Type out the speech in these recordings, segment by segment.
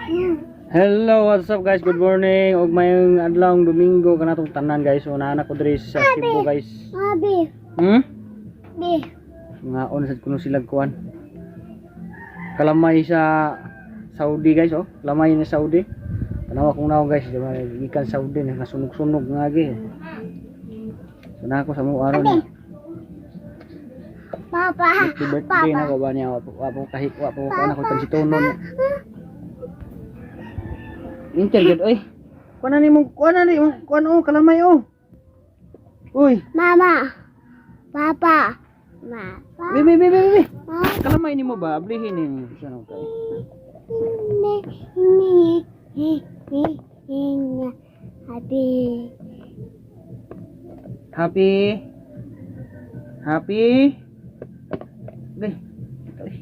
Hello, what's up, guys? Good morning. Og mayong adlaw Domingo kanatong tanan, guys. So naa ko diri sa Cebu, guys. Abi. Bi. Ngaon sad kuno sila kuan. Kalamay sa Saudi, guys, oh. Kalamay ni Saudi. Tanawa kung naon, guys, di ba gikan Saudi na nasunog-sunog nga gi. So naa ko sa mo aron. Papa. Happy birthday na ko ba niya, wa po kahit wa po ko na ko pansitonon. Intel gud oy. Kuan na nimo, kuan na nimo, kuan oh, kalamay oh. Uy, Mama. Papa. Mama. Be be be be be. Mama. Kalamay nimo ba? Ablihin ni siya no kay. Ni ni ni ni ni. Happy. Happy. Happy. Be. Uy.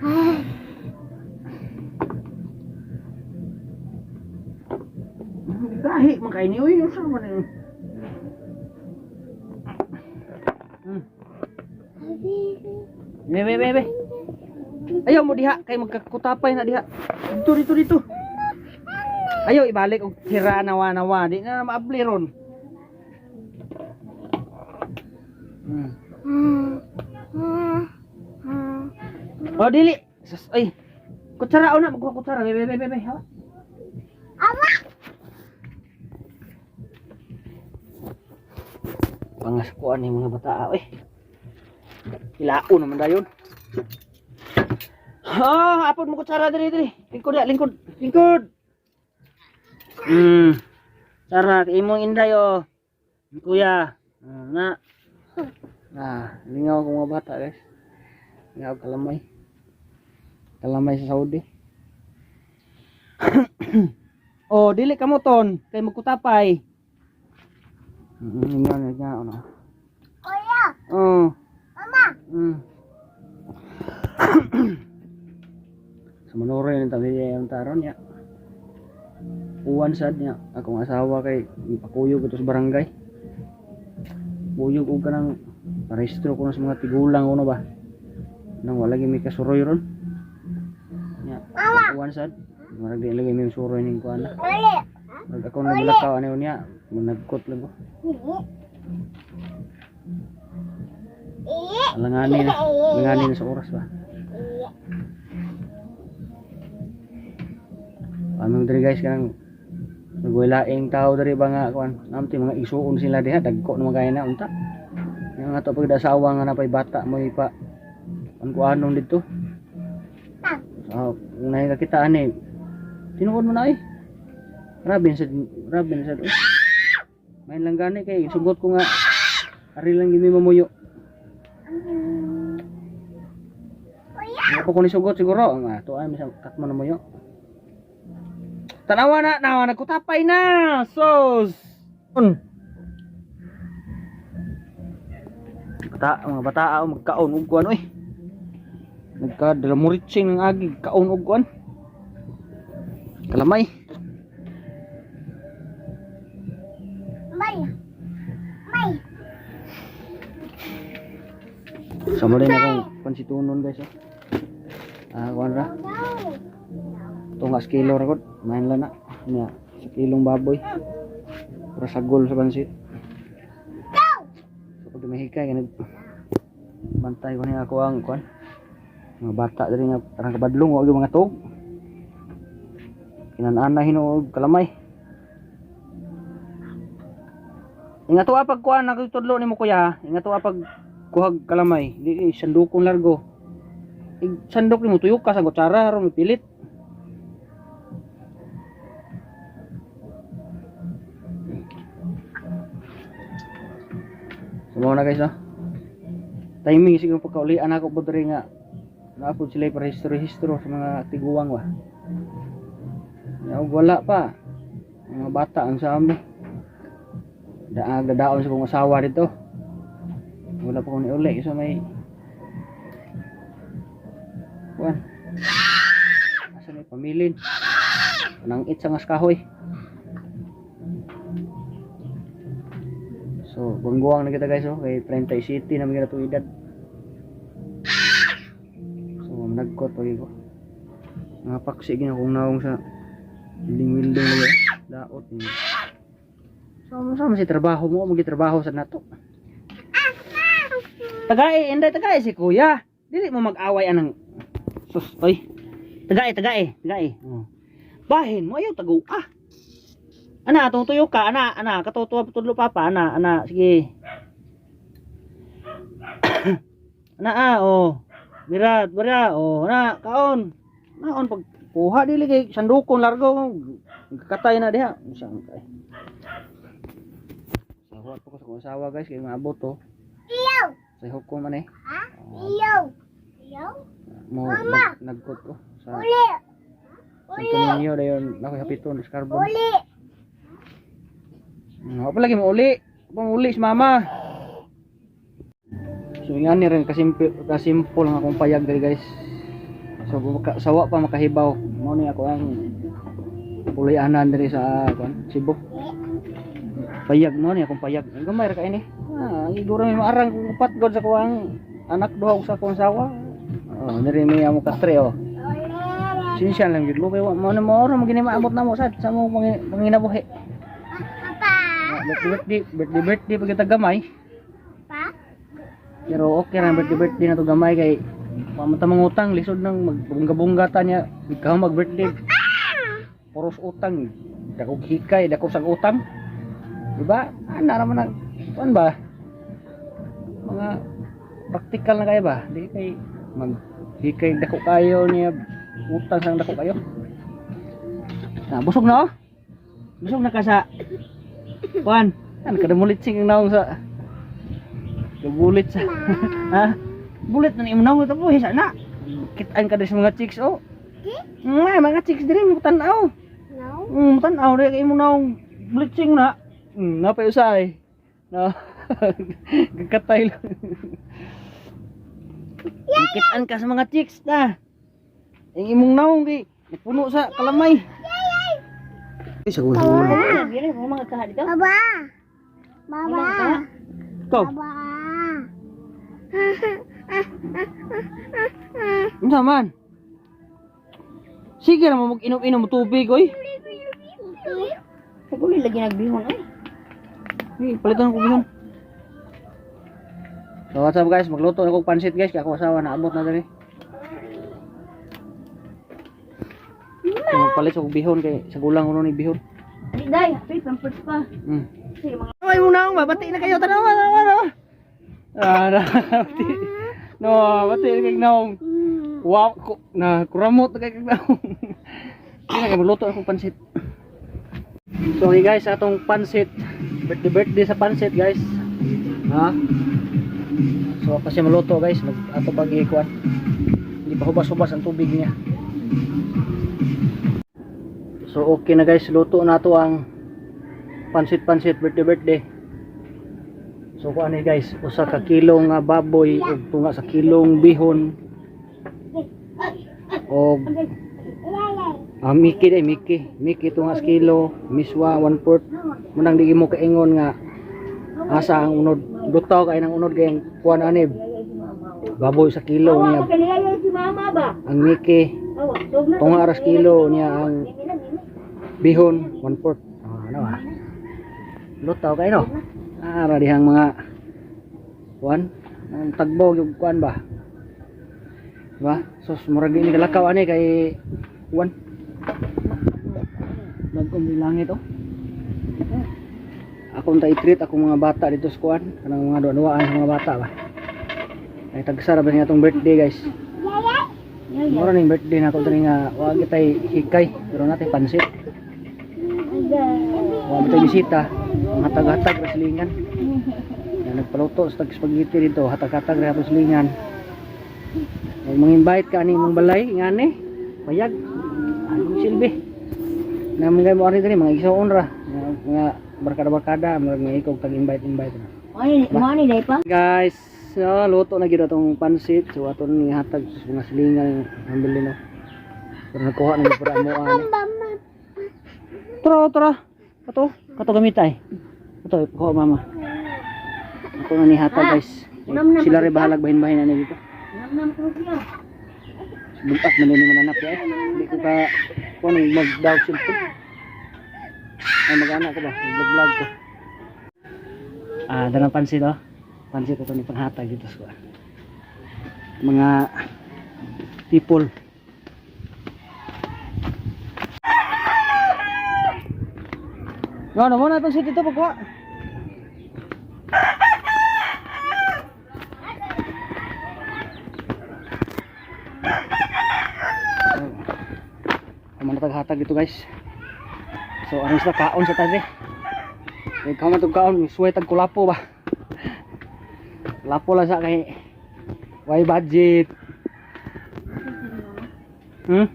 Ah. Gahi man kay ni uy, unsa man ni? Happy. Be be be be. Ayaw mo diha kay magkakutapay na diha. Dito, dito, dito. Ayaw ibalik og tira nawa nawa di na maabli ron. Ah. Ah. Ah. Oh, dili. Sus, ay. Kutsara una, magkuha kutsara. Be be be be. Be. Ha? Ama. Pangas kuan ni mga bata oy. Ilao naman dayon. Ha, apod mo kutsara diri diri. Lingkod ya, lingkod. Lingkod. Tara, imong inday oh. Kuya. Ah, na. Ah, lingaw ko mga bata, guys. Lingaw kalamay. Kalamay sa Saudi. Oh, dili ka mo ton kay magkutapay. Lingaw na nga ano. Kuya. Oh. Mama. Sa Manoray ng tabi ang taron niya. Uwan sad niya. Akong asawa kay ipakuyog ito sa barangay. Kuyog og kanang parehistro ko na sa mga tigulang ano ba. Nang wala gyud may kasuroy ron. Nya, uwan sad. Marag di lagi may suroy ning kuan. Uli. Marag ako nagbalakaw ano niya, managkot lang ko. Alangani na. Alangani na sa oras ba. Among diri, guys, kanang nagwalaing tao diri ba nga kuan. Namti mga isuon sila diha, dagko naman kaya na unta. Yung ato pag asawa nga napay bata mo ipa ang kuanong dito. So, kung nakikita ani, tinuod mo na eh. Grabe sa grabe sa. Main lang gani kay sugot ko nga ari lang gimi mamuyo. Ako ko ni sugot siguro nga to ay misang katmo na muyo. Tanawa na, nawa nagkutapay na. Sos. Un. Bata, mga bata oh, magkaon og kuan oy. Nagkadalamuritsin ng agi kaon og kuan. Kalamay. May. May. Sa mo rin akong pansitunon, guys, oh. Ah, kuan ra. Tunga sa kilo ra gud. Main lang na. Nya, sa kilong baboy. Para sa gol sa pansit. So pag mahikay kay nag bantay ko niya ako ang kuan. Mga bata diri nga parang kabadlong og mga tug. Kinanana hinuog kalamay. Ingat to pag kuan ako tudlo nimo, kuya. Ingat to pag kuhag kalamay. Di sandukon largo. Ig sandok nimo tuyok ka sa kutsara aron mipilit. So mao na, guys, no. Timing siguro pagkaulian ako po diri nga naapod sila parehistro-rehistro sa mga tiguang ba. Ya, ug wala pa. Mga bata ang sa amo. Daag dadaon sa kong asawa dito. Wala pa ko ni uli so may kuan. Asa ni pamilin? Nang it sa ngas kahoy. So, guwang na kita, guys, oh, kay 37 na mga edad. So, Nagkot pag ko. Mga paksi gina kung naong sa wilding-wilding lagi. Daot ni. So, sama si trabaho mo, magitrabaho sa nato. Tagae, inday tagae si kuya. Dili mo mag-away anang sus, oy. Tagae, tagae, tagae. Oh. Bahin mo ayaw tago ah. Ana, atong tuyo ka, ana, ana, katutuwa tudlo papa, ana, ana, sige. Ana ah, oh. Bira, bira, oh, ana, kaon. Naon pag kuha dili kay sandukon largo katay na diha. Saan kay? Sa huwat pa ko sa akong asawa, guys, kay maabot to. Iyo. Sa hukom man eh. Ha? Iyo. Iyo. Mo Mama! nagkot ko sa Uli. Santo Niño dayon ako hapiton sa carbon. Uli. Wa pa lagi mo uli. Wa pa uli si mama. So nga ni rin kasimple kasimple ang akong payag diri, guys. So sawa pa makahibaw. Mao ni ako ang puloy-anan diri sa kuan Cebu. Payag mo ni akong payag. Ang gamay ra kay ni. Ah, iguro may maarang kung upat god sa kuang anak duha ug sa akong sawa. Oh, diri may amo katre oh. Uli. Sinsya lang gid mo kay wa mo na mo ro magini maabot na mo sad sa mo panginabuhi. Papa. Birthday birthday birthday birthday pag kita gamay. Pa. Pero okay ra birthday birthday na to gamay kay wa man ta mangutang, lisod nang magbungga-bungga ta niya ikaw mag birthday. Puros utang, dako hikay, dako sag utang. Diba? Ana ra man ang kuan ba? Mga practical na kayo ba? Di kay mag hikay dako kayo niya utang sang dako kayo. Na busog na oh. Busog na ka sa kuan. Ano kada sing ang naong sa Kabulit sa ha? Bulit na ni imong naong ito po hisa na. Kitaan ka diri sa mga chicks oh. Mga chicks diri mo tan-aw. No. Tan-aw diri kay imong naong bleaching na. Napay usay. No. Gakatay lang. Kitaan ka sa mga chicks na. Ang imong naong kay puno sa kalamay. Ay, sa gulo. Bire, mo mga kaha dito. Baba. Baba. Ikaw, Baba. unsa man? Sige ra mo mag-inom-inom mo tubig oy. Paguli lagi nagbihon oy. Hey, palitan ko gihon. So what's up, guys, magluto na kog pansit, guys, kay ako asawa naabot na diri. So, magpalit sa kog bihon kay sa gulang uno ni bihon. Di day, pay pampers pa. Sige mga Ay mo na bati na kayo tanawa tanawa no. Ah, na, bati. No, bati na kay naong. Wow, ko, na kuramot na kay kag naong. Hindi na kay magluto akong pansit. So okay guys, atong pansit. Birthday birthday sa pansit, guys. Ha? So kasi maluto, guys, mag ato pag ikuan. Hindi pa hubas-hubas ang tubig niya. So okay na guys, luto na to ang pansit-pansit birthday birthday. So kuan ni guys, usa ka kilong nga baboy ug tunga sa kilong bihon og Mickey day, Mickey. Mickey tunga sa kilo, miswa 1/4. Munang di mo kaingon nga asa ang unod. Lutaw kay nang unod kay ang kuan ani. Baboy sa kilo niya Makaliyay si mama ba? ang Mickey Awa, tug na. tunga ras kilo niya ang bihon 1/4. Ah, ano ah. Lutaw kay no. Ara dihang mga kuan ang tagbog yung kuan ba. Diba? Sus murag di ni kalakaw ani kay kuan. Bagong langit oh. Ako unta i-treat akong mga bata dito sa kuan, kanang mga duwa-duwaan sa mga bata ba. Ay tagsara ba niya atong birthday, guys. Mura ning birthday na ako diri nga wa kitay hikay pero natay pansit. Wa man tay bisita, ang hatag-hatag ra silingan. Ya, nagpaluto sa tag spaghetti dito, hatag-hatag ra hapon silingan. Kung mang-invite ka ani imong balay ngani, payag. Anong silbi? Na mga mo ani diri mga igsoon ra, mga barkada-barkada, mga mga ikog tag-invite-invite na. Ay, mo ni day pa. Guys, so, luto na gyud atong pansit. So ato ni hatag sa mga silingan ang bili no. Pero nagkuha na gyud para amo ani. Mama. Tara, tara. Ato, kato gamitay. Ato, kuha mama. Ato na ni hatag, guys. Sila rin bahalag bahin-bahin ani dito. Namnam ko siya. Bugat man ni mananap eh. Hindi ko ka kuan mag-daw cellphone. Ay mag-ana ko ba? Mag-vlog ko. Ah, dalang pansit oh. Pansit ito ni panghatag dito sa kuan. Mga people. No, no, mo na pansit dito pagkuha. Ang mga taghatag dito, guys. So ano sila kaon sa tabi. Kay kaon tug kaon, suway tag kulapo ba. Lapo lang sa kay way budget. Ano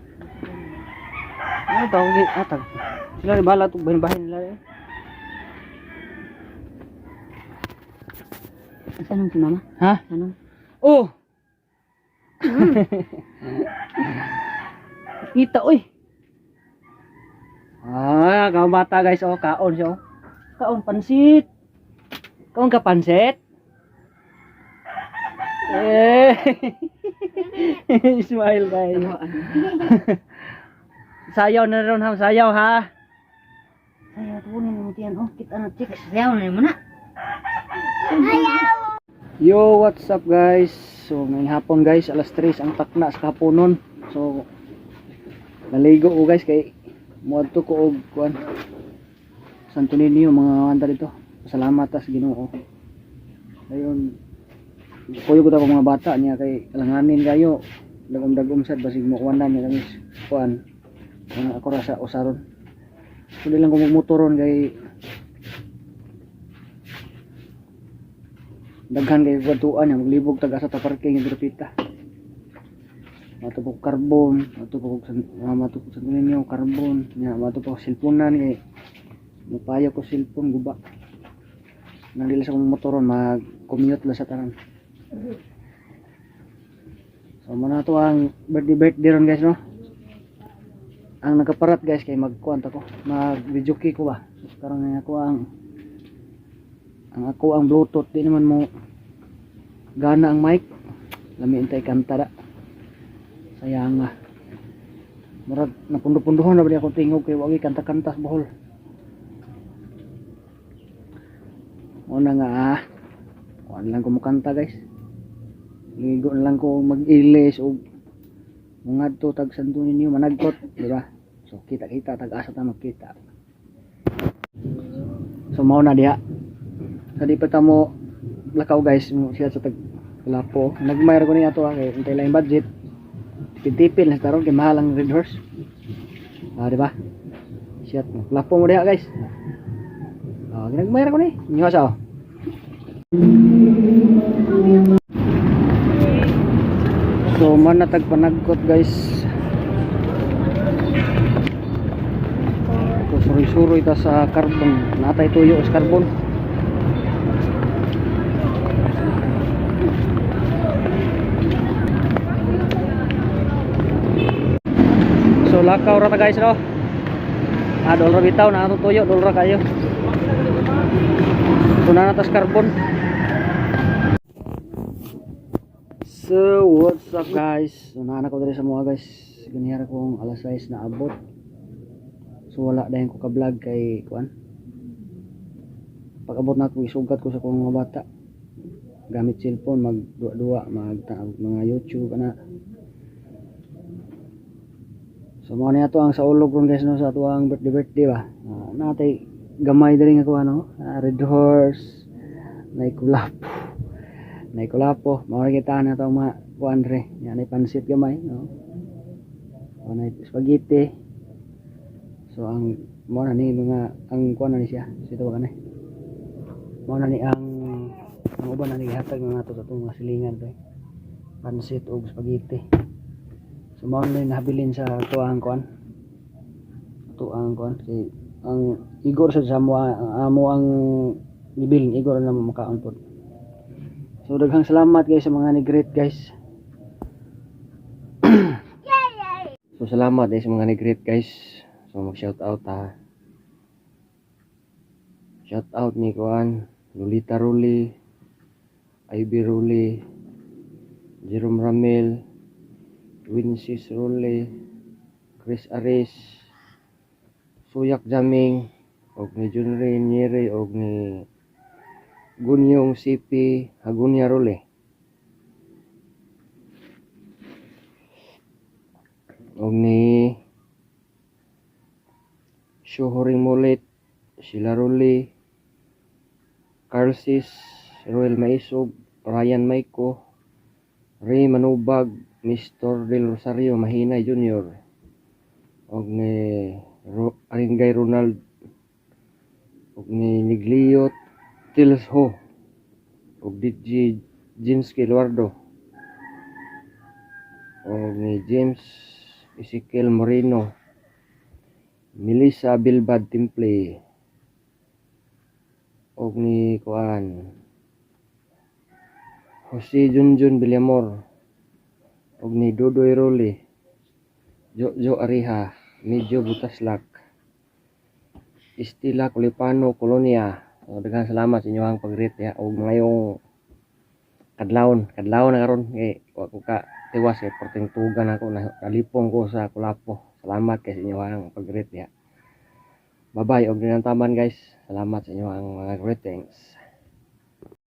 tawag ni atag? Sila rin bahala tug bahin nila eh. Saan si mama? Ha? Ano? Oh. Kita oy. Ah, kaon bata guys oh, kaon siya oh. Kaon pansit. Kaon ka pansit? Eh. Smile guys. Sayaw na ron ha, sayaw ha. Sayaw tuon mo tiyan oh, kita na chicks. Sayaw na mo na. Yo, what's up guys? So, ngayong hapon guys, alas 3 ang takna sa kahaponon. So, naligo ko guys kay muadto ko og kuan. Santo Niño mga wanda dito. Salamat tas Ginoo. Ayun, kuyo ko ta mga bata niya kay alanganin kayo. Dagom-dagom sad basig mo kuan na niya kami kuan. Mga ako ra sa usaron. So, di lang ko magmotoron kay daghan kay kwadtuan niya maglibog tag asa ta parking yung grupita mato po karbon, mato po san mato po sa ninyo karbon nya, mato po cellphone kay mupayo ko cellphone guba. Nang dili sa akong motoron, mag commute lang sa tanan. So mo na to ang birthday birthday ron guys, no. Ang nakaparat guys kay magkuan ta ko, mag video key ko ba. So karon nga ako ang ako ang bluetooth di naman mo gana ang mic. Lami intay kanta da. Sayang nga, murag napundo-punduhon na ba di ako tingog kay wagi kanta-kanta sa Bohol. Una nga ah, kuan lang ko mukanta guys. Ligo na lang ko mag-ilis og mangadto tag Santo Niño managkot, di ba? So kita-kita tag asa ta magkita. So mao na diha sa di pa ta mo lakaw guys, mo siya sa tag lapo. Nagmayar ko ni ato ah, kay untay lang yung budget. Tipid-tipid lang sa taron kay mahal ang Red Horse. Ah, di ba? Shit, lapo mo diha guys. Ah, ginagmayar ko ni. Inyo sa oh. So man natag panagkot guys. Ito suroy-suroy ta sa carbon. Natay tuyo sa carbon. So lakaw ra ta guys no. Ah, dol ra bitaw na atong tuyo, dol ra kayo. Kuna na tas carbon. So what's up guys? So naana ko diri sa mga guys. Ganihara ko ang alas 6 na abot. So wala dayon ko ka-vlog kay kuan. Pag abot na ako isugat ko sa akong mga bata. Gamit cellphone magduwa-duwa, mag mga YouTube ana. So mao ni ato ang sa ulog ron guys no, sa ato ang birthday birthday ba. Ah, natay gamay diri nga kuan no. Ah, Red Horse, nay kulapo. Nay kulapo, mao ra kita na ato ang mga kuan re. Yan ay pansit gamay no. O nay spaghetti. So ang mao na ni mga ang kuan na ni siya. Sito ba kanay? Mao na ni ang uban na ni gihatag na nato sa atong mga silingan pre. Pansit ug spaghetti. So mao na ni nahabilin sa tuang kuan. Tuang kuan kay ang igor sa amo ang amo ang gibilin igor na makaon pod. So daghang salamat guys sa mga ni-greet guys. So salamat eh sa mga nag-greet guys. So mag shout out ha. Shout out ni Kuan, Lolita Ruli, Ivy Ruli, Jerome Ramel, Winsis Role, Chris Aris, Suyak Jaming, og ni Junri Nyere, og ni Gunyong CP Hagunya Role. Og ni Shuhoring Mulit, Sheila Role, Carlsis, Royal Maisog, Ryan Maiko, Ray Manubag, Mr. Del Rosario Mahinay Jr. og ni Aringay Ronald og ni Niglio Tilsho og DJ Jinski Eduardo og ni James Ezekiel Moreno, Melissa Bilbad Timple og ni kuan Jose Junjun Villamor og ni Dodoy Role, Jojo Ariha, Medyo Butaslak, Estela Kulipano Colonia. So, daghang salamat sa inyong pag-rate ya og ngayong kadlawon, kadlawon na karon kay wa ko ka tiwas kay perting tugan ako na kalipong ko sa kulapo. Salamat kay sa inyong pag-rate ya. Bye bye og dinantaman, guys. Salamat sa inyong mga greetings.